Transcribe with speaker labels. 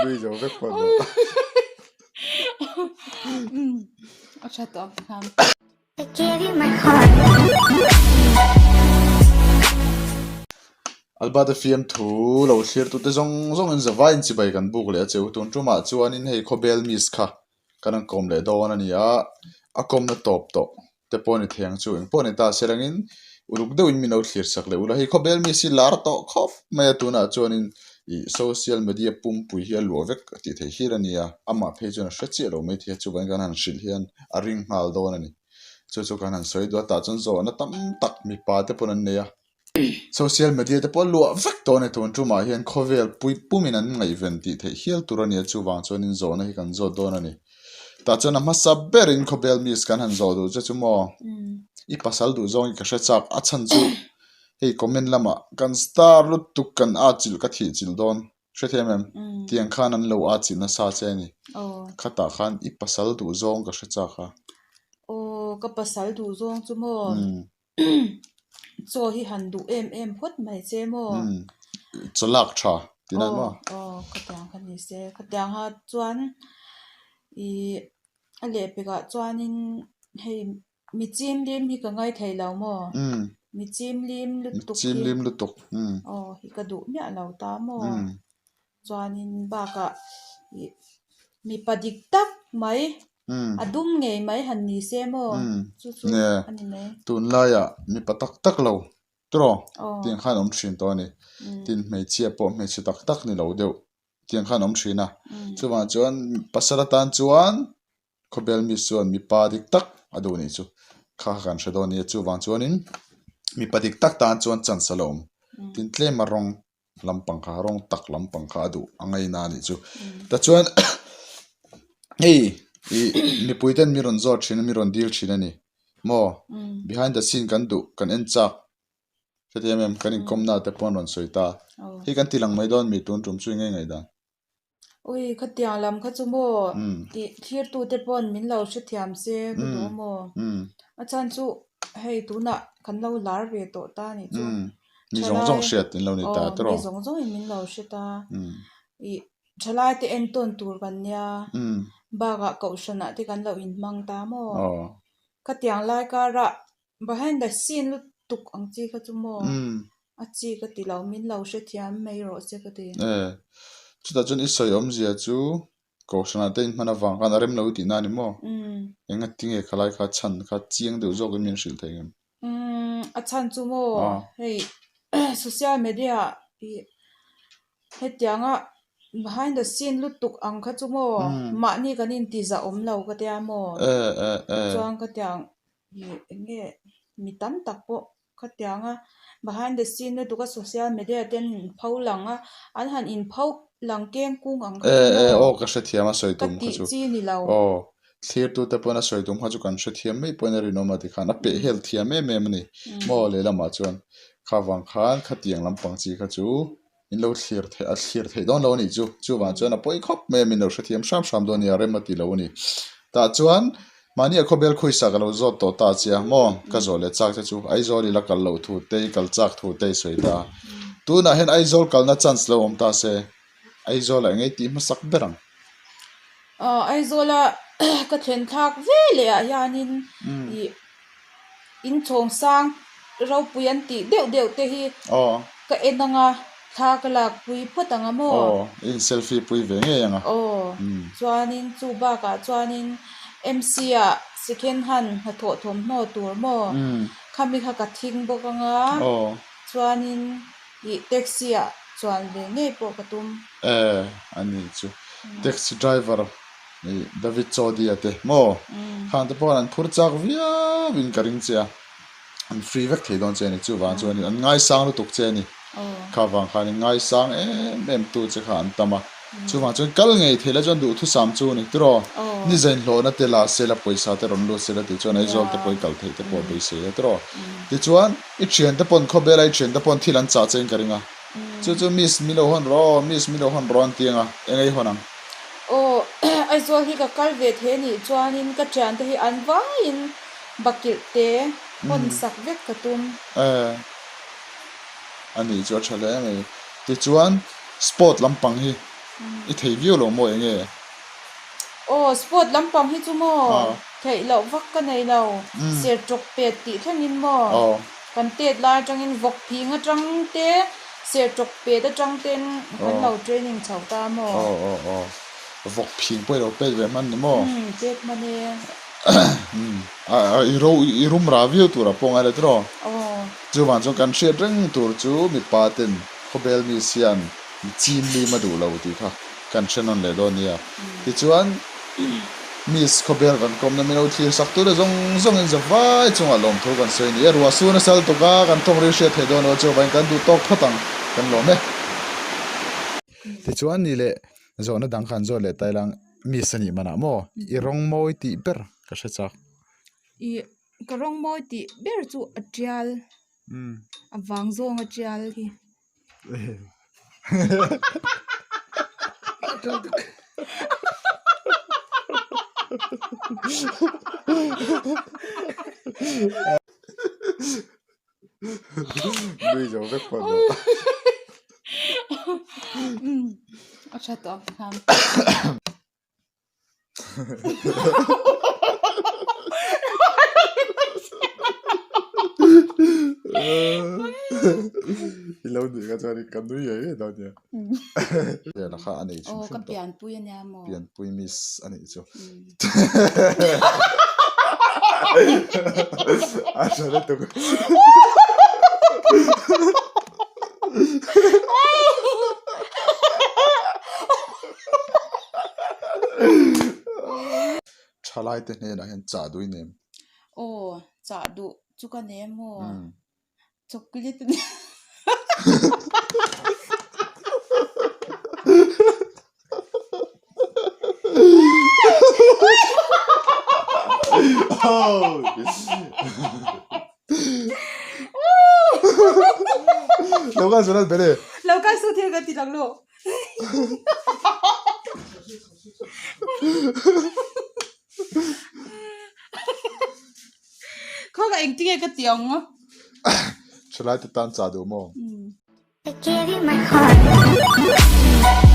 Speaker 1: Nui zo vek pawh ni lo.
Speaker 2: A tha tawh ang.
Speaker 3: I gave you my heart.
Speaker 1: Albert-a fiamthu lo thlirtute zawng zawngin zavaiin chibai kan buk leh a che u. Tun tumah chuanin hei khawbel miss kha kan rawn kawm leh dawn a ni a, a kawmna tawp tawh te pawh a ni thei ang chu. Engpawh a ni ta se rangin uluk deuhin min lo thlir sak leh ula. Hei khawbel miss hi lar tawh khawp mai a, tunah chuanin ih social media pumpui hi a luah vek a tih theih hial a ni a, amah phei chuan a hre chiah lo mai thei a, chuvangin kan han hrilh hian a ring nghal dawn a ni. Chu chu kan han sawi duh a, tah chuan zawhna tam tak mipa te pawn an nei a. Social media te pawh a luah vek tawh a ni tun tumah hian khawvel pui pumin an ngaihven tih theih hial tur a ni a chuvang chuanin zawhna hi kan zawt dawn a ni. Tah chuan a hmasa berin khawbel miss kan han zawh duh che chu maw i pasal duh zawng hi ka hre chak a chhan chu hei comment lamah kan star lutuk kan at chilh ka thih chilh dawn hrethiam em tiang khan an lo at chilh nasa che a ni khatah khan i pasal duh zawng ka hre chak a.
Speaker 2: Aw ka pasal duh zawng chu maw. Chaw hi han duh em em phawt mai che maw?
Speaker 1: Chaw lak tha tih nan maw?
Speaker 2: Aw khatiang kha ni se. Khatiang ha chuan ih a lehpekah chuanin hei mi chim lim hi ka ngai thei lo maw? Mi chim lim lutuk hi.
Speaker 1: Mi chim lim lutuk.
Speaker 2: Aw hi ka duh miah lo ta maw? Chuanin bakah ih mipa dik tak mai a dum ngei mai han ni se maw chu chu a ni mai.
Speaker 1: Tunlaiah mipa tak tak lo tawh tiang khan awm thin tawh a ni. Tin hmeichhia pawh hmeichhe tak tak ni lo deuh tiang khan awm thin a. Chuvang chuan pasal atan chuan Khawbel mi chuan mipa dik tak a duh nih chu kha kan hre dawn a nia chuvang chuanin mipa dik tak tan chuan chance a la awm. Tin tlem a rawng lampang kha rawng tak lampang kha a duh a ngaina a nih chu. Tichuan hei ih mipui ten mi rawn zawt thin a mi rawn dil thin a ni maw behind the scene kan duh kan en chak hetiang em kan inkawmna te pawh an rawn sawi ta hei kan ti lang mai dawn mi tun tum chu eng nge ngaihdan.
Speaker 2: Ui khatiang lam kha chu maw tih thlirtute pawn min lo hrethiam se ka duh maw a chhan chu hei tunah kan lo lar ve tawh ta a nih chu
Speaker 1: Mi zawng zawng hriat in lo ni ta tawh
Speaker 2: mi zawng zawng in min lo hre ta ih thalai te entawn tur kan nia bakah kohhranah te kan lo inhmang ta maw khatiang lai karah Behind the scene lutuk ang chi kha chu maw a chi ka ti lo min lo hrethiam mai rawh se ka ti.
Speaker 1: E, chutah chuan i sawi awmzia chu Kohhranah te inhman avang khan a rem lo i tihna a ni maw? Enga tinge khalai kha chhan kha chiang deuh zawkin min hrilh thei ngem?
Speaker 2: A chhan chu maw hei social media ih hetianga behind the scene lutuk ang kha chu maw mahni kan intizah awm lo ka tia maw? Chuan ka tiang Ih eng nge mi tam tak pawh khatiang a behind the scene lutuk a social media te an in pho lang a an han in pho lang keng kung ang kha chu maw
Speaker 1: aw ka hrethiam a sawi
Speaker 2: ka
Speaker 1: tum kha
Speaker 2: tih
Speaker 1: chu
Speaker 2: chi ni lo
Speaker 1: aw thlirtute pawn a sawi tum kha chu kan hrethiam mai pawhin a rinawm a tikhan a peh hel thiam em em a ni maw lehlamah chuan kha vang khan khatiang lampang chi kha chu In lo thlir theih a thlir theih dawn lo a nih chu. Chuvang chuan a pawi khawp mai a, min lo hrethiam hram hram dawn a nia, rem a ti lo a ni. Tah chuan mahni a khawbel khawisa ka lo zawt tawh ta che a, maw ka zawh leh chak te chu Aizawl i la kal loh thu te i kal chak thu te i sawi ta a. Tunah hian Aizawl kalna chance lo awm ta se, Aizawl ah eng ei tih hmasak ber ang?
Speaker 2: Aw Aizawl a ka thlen thlak ve leh ah hianin ih inchhawng sang ropui an tih deuh deuh te hi ka en ang a thla ka lak pui phawt ang a maw?
Speaker 1: Aw i in selfie pui ve ngei ang a.
Speaker 2: Aw chuanin chu bakah chuanin MC ah second hand hnathawh thawmhnaw tur maw khami kha ka thing bawk ang a chuanin ih taxi ah chuan ve ngei pawh ka tum.
Speaker 1: E a ni chu taxi driver ih David Chaudia te maw khang te pawh an phur chak viau in ka ring che a an free vek thei dawn che a ni chuvang chuan an ngaisang lutuk che a ni kha vang khan in ngaisang em em tu che kha an tam a chuvang chuan kal ngei thei la chuan duhthusam chu a ni tiraw ni zain hlawhna te la sela pawisa te rawn lut sela tih chuan Aizawl te pawh i kal theih te pawh a beisei a tiraw tichuan i thiante pawn khawbela i thiante pawn thil an chah che in ka ring a. Chu chu Miss min lo hawn rawh aw, Miss min lo hawn rawh an ti ang a, eng ei hawn ang?
Speaker 2: Aw, Aizawl hi ka kal ve thei a nih chuanin ka thiante hi an vaiin bakilh te hawn sak vek ka tum.
Speaker 1: E, a nih chu a tha hle mai. Tichuan, Sport lampang hi i thei viau lo maw eng nge?
Speaker 2: Aw, sport lampang hi chu maw theih loh vak ka nei lo. Ser tawk pet tih thlengin maw kan tet lai atangin vawk phing atang te ser tawk pet atang ten kan lo training chho ta maw?
Speaker 1: Aw aw aw, vawk phing pawh i lo pet ve hman ni maw?
Speaker 2: Umm, pet hman e.
Speaker 1: Umm, i ro i rum ra viau tur a pawh ngai lo tiraw?
Speaker 2: Aw.
Speaker 1: Chuvang chuan kan hriat reng tur chu mipa ten Khawbel mi sian chin lim a duh lo tih kha kan hre nawn leh dawn nia. Tichuan, Miss Khawbel kan kawmna min lo thlir sak tur e zawng zawngin zavai chungah lawmthu kan sawi a ni e. Ruah sun a sal tuk a, kan tawng ri hriat theih dawn lo chuvangin kan duh tawk phawt ang, kan lawm e. Tichuan, ni leh zawhna dang kha an zawt leh ta ilang, Miss a nih manah maw? I rawng mawi tih ber ka hre chak.
Speaker 2: I ka rawng mawi tih ber chu a tial. A vang zawng a tial hi.
Speaker 1: Nui zo vek pawh ni.
Speaker 2: A tha tawh ang.
Speaker 1: I lo nih kha chuan ka nui ngei ngei dawn nia. Liana kha a nei hrim
Speaker 2: Aw
Speaker 1: hrim
Speaker 2: ka
Speaker 1: tawh.
Speaker 2: pianpui a nia maw?
Speaker 1: Pianpui miss a nih chu. A tha lutuk. Thalai te hnenah hian chah duh i nem.
Speaker 2: Aw, chah duh chu ka nem maw? Chocolate a nia.
Speaker 1: Lo kal suh bele.
Speaker 2: Lo kal suh thil ka ti lang lo. Khaw ka engtin nge ka ti ang maw?
Speaker 1: Thalai te tan chah duh maw?
Speaker 3: I gave you my heart.